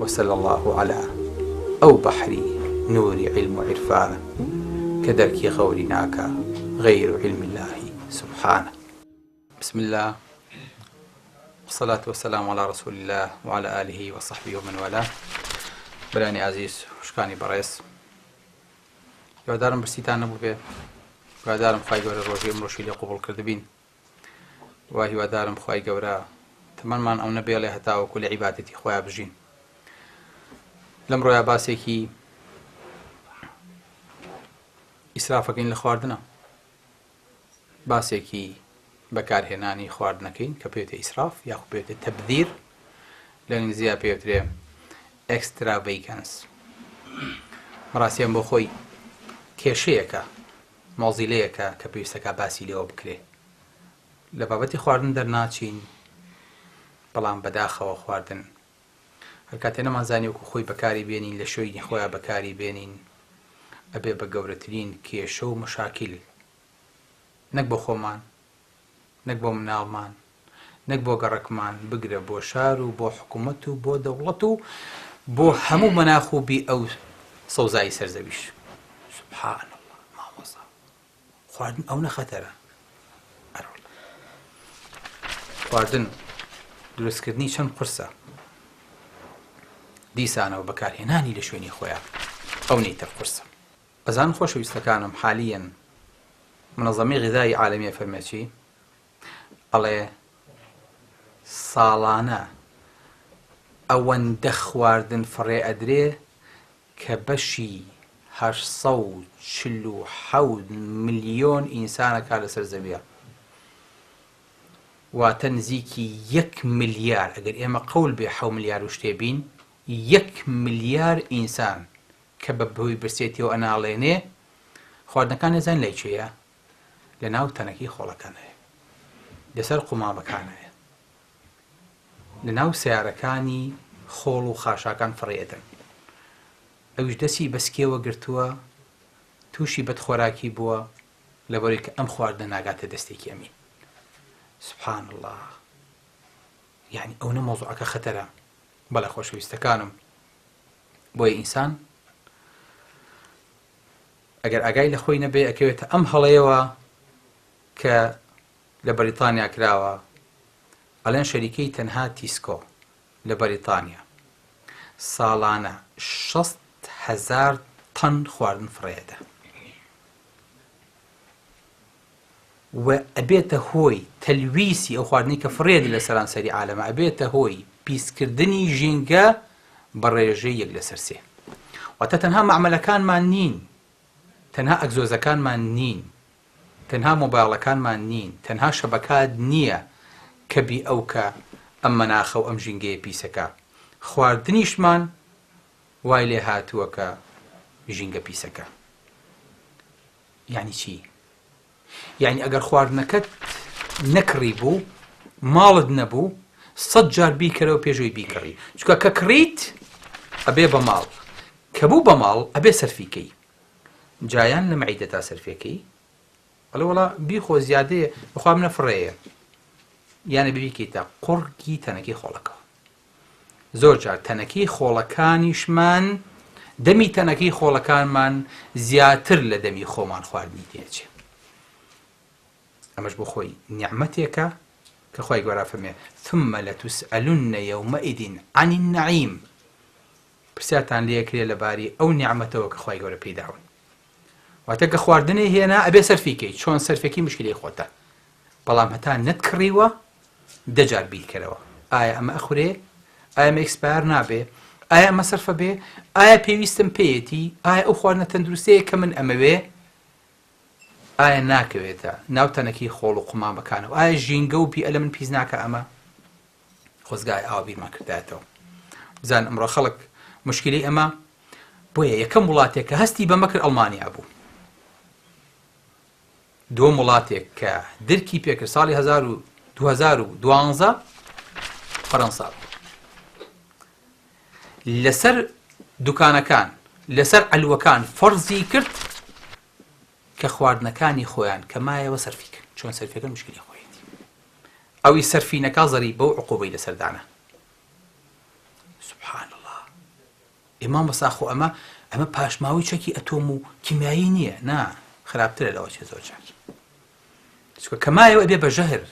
وصلی اللە علی ئەو بەحری نوری عیلم و عیرفانە کە دەرکی غەوری ناکا غەیر عیلم اللە سبحانە. بسم اللە والصلاة والسلام علی رسول اللە وعلی آله وصحبه ومن والاه. برانی ئازیز، خوشکانی بەڕێز، هیوادارم برسیتان نەبووبێ، هیوادارم خوای گەورە ڕۆژی ئەمڕۆشی لێ قبوڵ کردبین و هیوادارم خوای گەورە تەمەنمان ئەو نەبێڵێ هەتاوەکو لە عیبادەتی خۆیان بژین. لەم ڕۆیا باسێکی ئیسرافەکەین لە خواردنە، باسێکی بەکارهێنانی خواردنەکەین کە پێوتێ ئیسراف یاخو پێوتێ تەبذیر، لە ئینگلیزیا پێوترێ extravagance. بەڕاستیان بۆ خۆی کێشەیەکە، مۆزیلەیەکە کە پێویستەکە باسی لێوە بکرێ. لە بابەتی خواردن دەرناچین، بەڵام بەداخەوە خواردن هەر کاتێ نەمانزانی وەکو خۆی بەکاری بێنین، لە شوێنی خۆیا بەکاری بێنین، ئەبێ بە گەورەترین کێشە و مەشاکیل، نەک بۆ خۆمان، نەک بۆ مناڵمان، نەک بۆ گەڕەکمان، بگرە بۆ شار و بۆ حکومەت و بۆ دەوڵەت و بۆ هەموو مەناخ و بیئە و سەوزایی سەر زەویش. سبحان اللە مامۆستا خواردن ئەونە خەتەرە. ئەرەوەڵا خواردن دروستکردنی چەند قورسە، دیسانەوە بەکارهێنانی لە شوێنی خۆیان ئەونەی تر قورسە. ئەزانن خۆشەویستەکانم حالیەن منەزەمەی غذایی عالەمی ئەفەرمێ چی؟ ئەڵێ ساڵانە ئەوەندە خواردن فڕێ ئەدرێ کە بەشی 847 ملیۆن ئینسان ئەکا لەسەر زەویە، واتە نزیکی یەک ملیار، ئەگەر ئێمە قەول بێ حەو ملیار و شتێ بین، یەک ملیار ئینسان کە بە هۆی برسێتیەوە ئەناڵێنێ، خواردنەکان ئەزانن لای کێیە؟ لە ناو تەنەکەی خۆڵەکانایە، لەسەر قومامەکانایە، لە ناو سەیارەکانی خۆڵ و خاشاکان فڕێ ئەدەن. ئەویش دەستی بە سکێوە گرتووە، تووشی بەدخۆراکی بووە، لەبەرەوەی کە ئەم خواردنە ناگاتە دەستێکی ئەمین. سبحان اللە یعنی ئەونە مەوزوعەکە خەتەرە. بەڵێ خۆشەویستەکانم، بۆیە ئینسان ئەگەر ئاگای لە خۆی نەبێ ئەکەوێتە ئەم هەڵەیەوە کە لە بەریتانیا کراوە، ئەڵێن شەریکەی تەنها تیسکۆ لە بەریتانیا ساڵانە 60,000 تەن خواردن فڕێدە و ئەبێتە هۆی تەلویسی ئەو خواردنەی کە فڕێدە لە سەرانسەری عالەمە، ئەبێتە هۆی پیسکردنی ژینگە بە ڕێژەی یەک لەسەر سێ. واتە تەنها مەعمەلەکانمان نین، تەنها ئەگزۆزەکانمان نین، تەنها مۆبایڵەکانمان نین، تەنها شەبەکات نییە کە بی ئەو کە ئەم مەناخە و ئەم ژینگەیە پیسەکە، خواردنیشمان وای لێ هاتووە کە ژینگە پیسەکە. یانی چی؟ یانی ئەگەر خواردنەکەت نەکڕی بوو، ماڵت نەبوو، سەد جار بیکەرەوە پێش ئەوەی بیکڕی، چونکە کە کڕیت ئەبێ بە ماڵ، کە بوو بە ماڵ ئەبێ سەرفی کەی، جا یان لە مەعیدەتا سەرفێکەی، ئەڵێ وەڵا بیخۆ زیادەیە، بەخوا منە فڕێیە، یان ئەبێ بیکەیتە قوڕگی تەنەکەی خۆڵەکەوە. زۆر جار تەنەکەی خۆڵەکانیشمان دەمی تەنەکەی خۆڵەکانمان زیاتر لە دەمی خۆمان خواردنی تێچێ. ئەمەش بۆ خۆی نیعمەتێکە کە خوای گەورە فەرمێ ثم لتسألن يومئذ عن النعیم، پرسیارتان لێکرێ لەباری ئەو نیعمەتەوە کە خوای گەورە پێی داون. واتە کە خواردنێ هێنا ئەبێ سەرفی کەی، چۆن سەرفێکی مشکلەی خۆتە، بەڵام هەتا نەتکڕیوە دە جار بیرکەرەوە ئایا ئەمە ئەخورێ؟ ئایا ئەمە expire نابێ؟ ئایا ئەمە سەرفە بێ؟ ئایا پێویستم پێیەتی؟ ئایا ئەو خواردنە تەندروستەیە کە من ئەمەوێ؟ ئایا ناکەوێتە ناو تەنەکی خۆڵ و قومامەکانەوە؟ ئایا ژینگە و بیئە لە من پیس ناکە ئەمە؟ خۆزگای ئاوا بیرمان کردایەتەوە. بزان ئەمڕۆ خەڵک مشکلی ئەمە بۆیە یەکەم وڵاتێک کە هەستی بەمە کرد ئەڵمانیا بوو. دووەم وڵاتێک کە درکی پێکرد ساڵی 2012 فەرەنسا بوو. لەسەر دوکانەکان لەسەر عەلوەکان فەرزی کرد کە خواردنەکانی خۆیان کە مایەوە سەرفی کرد. چۆن سەرفیەکە مشکلی خۆیەتی، ئەوی سەرفی نەکا زەریبە و عقوبەی لەسەر دانا. سبحان الله. ئێ مامۆستا خۆ ئەمە ئەمە پاشماوەی چەکی ئەتۆم و کیمیایی نییە نا خراپترە لەوە چێ زۆر جار چونکە کە مایەوە ئەبێ بە ژەهر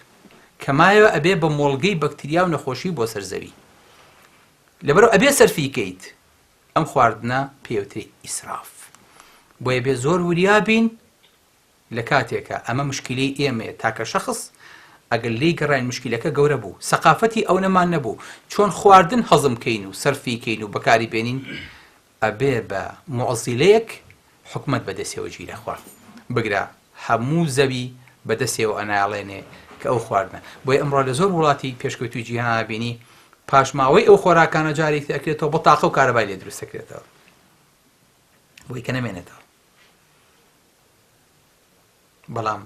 کە مایەوە ئەبێ بە مۆڵگەی بەکتریا و نەخۆشی بۆ سەر زەوی لەبەرەوە ئەبێ سەرفی کەیت ئەم خواردنە پێوترێ ئیسراف بۆیە بێ زۆر وریا بین لە کاتێکا ئەمە مشکیلەی ئێمەیە تاکە شەخس ئەگەر لێی گەڕاین مشکیلەکە گەورە بوو سەقافەتی ئەونەمان نەبوو چۆن خواردن هەزم کەین و سەرفی کەین و بەکاری بێنین ئەبێ بە موعزیلەیەک حکومەت بەدەسێوە گیرەخوا بگرە هەموو زەوی بەدەسێوە ئەناڵێنێ کە ئەو خواردنە بۆیە ئەمڕۆ لە زۆر وڵاتی پێشکەوتوی جیهان بینی پاشماوەی ئەو خۆراکانە جارێکی ئەکرێتەوە بە تاقە و کارەبای لێ دروست دەکرێتەوە بۆی کە نەمێنێتەوە بەڵام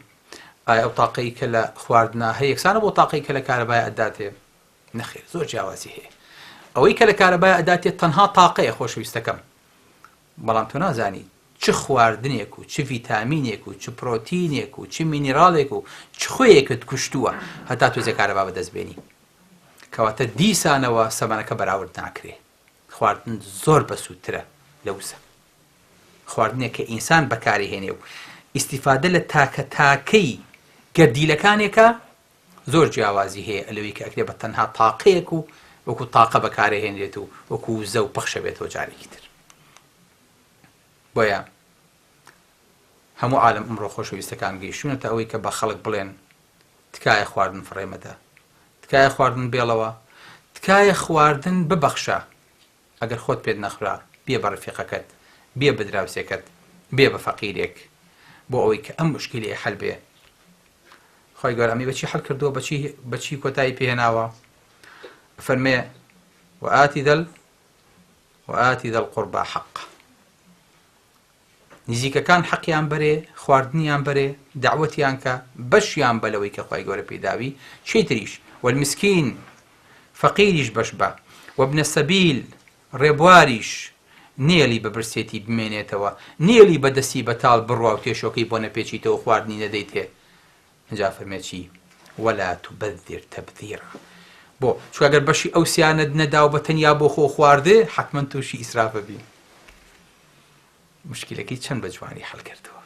ئایا ئەو تاقەی کە لە خواردنا هەیە یەکسانە بۆ تاقەی کە لە کارەبای ئەداتێ؟ نەخێر زۆر جیاوازی هەیە. ئەوەی کە لە کارەبای ئەداتێ تەنها تاقەیە خۆشەویستەکەم، بەڵام تۆ نازانی چ خواردنێک و چ ڤیتامینێک و چ پرۆتینێک و چ مینیراڵێک و چ خوێیەکت کوشتووە هەتا تۆزێ کارەبا بەدەست بێنی. کەواتە دیسانەوە سەمەنەکە بەراورد ناکرێ. خواردن زۆر بەسوودترە لە وزە. خواردنێک کە ئینسان بەکاری هێنێ و ئیستیفادە لە تاکە تاکەی گەردیلەکانێکە زۆر جیاوازی هەیە لەوەی کە ئەکرێ بە تەنها تاقەیەک و وەکو تاقە بەکارێ هێنرێت و وەکو وزە و پەخشە بێتەوە جارێکی تر. بۆیە هەموو عالەم ئەمڕۆ خۆشەویستەکان گەیشتوونەتە ئەوەی کە بە خەڵک بڵێن تکایە خواردن فڕێ مەدە، تکایە خواردن بێڵەوە، تکایە خواردن ببەخشە، ئەگەر خۆت پێت نەخورا بیە بە ڕفیقەکەت، بیە بە دراوسێکەت، بیە بە فەقیرێک بۆ ئەوەی کە ئەم موشکیلەیە حەل بێ. خوای گەورە ئەمەی بەچی حەل کردووە؟ بەچی بەچی کۆتایی پێهێناوە؟ فەرمێ وآتی ذا وآتی ذا القربى حقه نزیکەکان حەقیان بەرێ، خواردنیان بەرێ، دەعوەتیان کە، بەشیان بە لەوەی کە خوای گەورە پێی داوی، چی تریش، والمسکین، فەقیریش بەش بە، وابن السبیل، ڕێبواریش، نێڵی بە برسێتی بمێنێتەوە، نێڵی بە دەستی بەتاڵ بڕوا و تێشۆکەی بۆ نەپێچیتەوە و خواردنی نەدەیتێ، ئینجا فەرمێ چی، ولا تبذر تبذیرا، بۆ؟ چونکە گەر بەشی ئەو سیانەت نەدا و بە تەنیا بۆ خۆ خواردێ، حەتمەن تووشی ئیسراف ئەبی. موشکیلەکەی چەند بە جوانی حەل کردووە.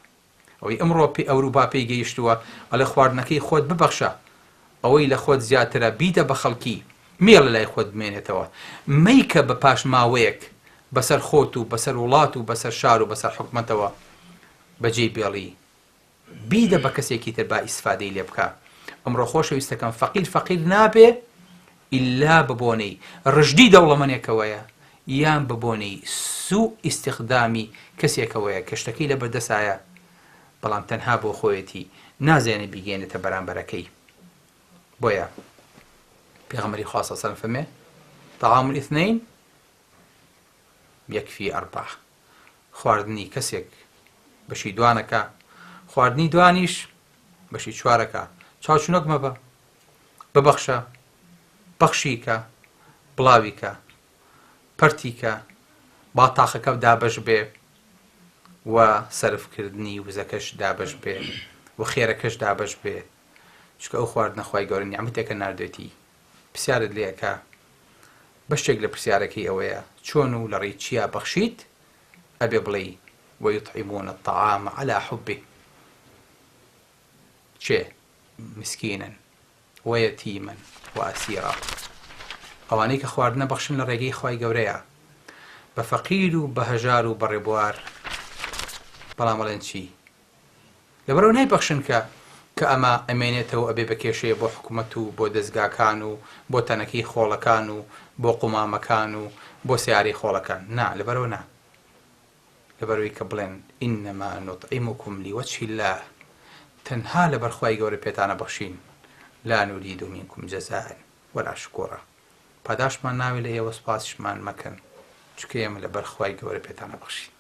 ئەوەی ئەمڕۆ پێ ئەوروپا پێی گەیشتووە ئەڵێ خواردنەکەی خۆت ببەخشە ئەوەی لە خۆت زیاترە بیدە بە خەڵکی مێڵە لای خۆت بمێنێتەوە مەیکە بە پاش ماوەیەک بەسەر خۆت و بەسەر وڵات و بەسەر شار و بەسەر حکومەتەوە بەجێی بێڵی بیدە بە کەسێکی تر با ئیسفادەی لێ بکا. ئەمڕۆ خۆشەویستەکەم فەقیر فەقیر نابێ ئیلا بە بۆنەی ڕژدی دەوڵەمەنێکەوەیە یان بە بۆنەی سوء ئیستخدامی کەسێکەوەیە کە شتەکەی لە بەردەسایە بەڵام تەنها بۆ خۆیەتی نازانێ بیگەیەنێتە بەرامبەرەکەی بۆیە پێغەمبەری خوا صلی اللە علیه و سلم فەرمێ طعام الاثنین یکفی اربعە خواردنی کەسێک بەشی دوانەکە، خواردنی دوانیش بەشی چوارەکە، چاوچنۆک مەبە، ببەخشە، پەخشی کە، بڵاوی کە، پەرتی کە، با تاقەکە دابەش بێ و سەرفکردنی وزەکەش دابەش بێ و خێرەکەش دابەش بێ، چونکە ئەو خواردنە خوای گەورە نیعمەتێکە ناردوێتی، پرسیارت لێ ئەکا، بەشێک لە پرسیارەکەی ئەوەیە چۆن و لە ڕێی چیا بەخشیت، ئەبێ بڵێی، ویطعمون الطعام علی حبه، کێ؟ مسکینا ویتیما واسیرا، ئەوانەی کە خواردنە بەخشن لە ڕێگەی خوای گەورەیا بە فەقیر و بە هەژار و بە ڕێبوار، بەڵام ئەڵێن چی؟ لەبەرئەوە نایبەخشن کە کە ئەمە ئەمێنێتەوە ئەبێ بە کێشەیە بۆ حکومەت و بۆ دەزگاکان و بۆ تەنەکەی خۆڵەکان و بۆ قومامەکان و بۆ سەیارەی خۆڵەکان نا لەبەرئەوە نا لەبەرئەوەی کە بڵێن انما نطعمکم لوجه اللە تەنها لەبەر خوای گەورە پێتان ئەبەخشین لا نرید منکم جزاء ولا شکورا پاداشتمان ناوێ لە ئێوە سوپاسیشمان مەکەن چونکە ئێمە لەبەر خوای گەورە پێتان ئەبەخشین.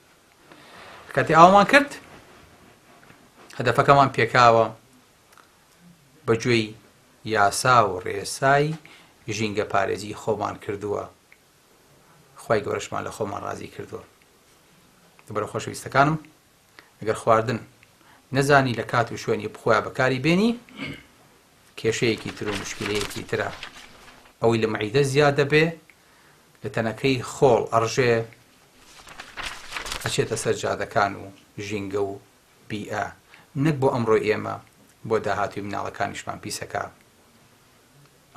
کاتێ ئاوامان کرد هەدەفەکەمان پێکاوە بە گوێی یاسا و ڕێسای ژینگە پارێزی خۆمان کردووە خی گەورەشمان لە خۆمان ڕازی کردووە بەرە خۆشەویستەکانم ئەگەر خواردن نەزانی لە کات و شوێنی بخۆیان بەکاری بێنی کێشەیەکی تر و مشکلەیەکی ترە ئەوەی لە مەعیدە زیاد دەبێ لە تەنەکەی خۆڵ ئەڕژێ. ئەچێتە سەر جادەکان و ژینگە و بیئە نەک بۆ ئەمڕۆی ئێمە بۆ داهاتووی مناڵەکانیشمان پیسەکا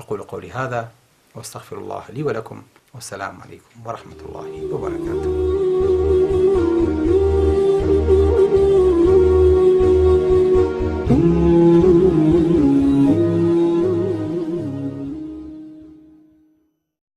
اقول قولی هذا واستغفر الله لي ولكم والسلام عليكم ورحمة الله وبركاته.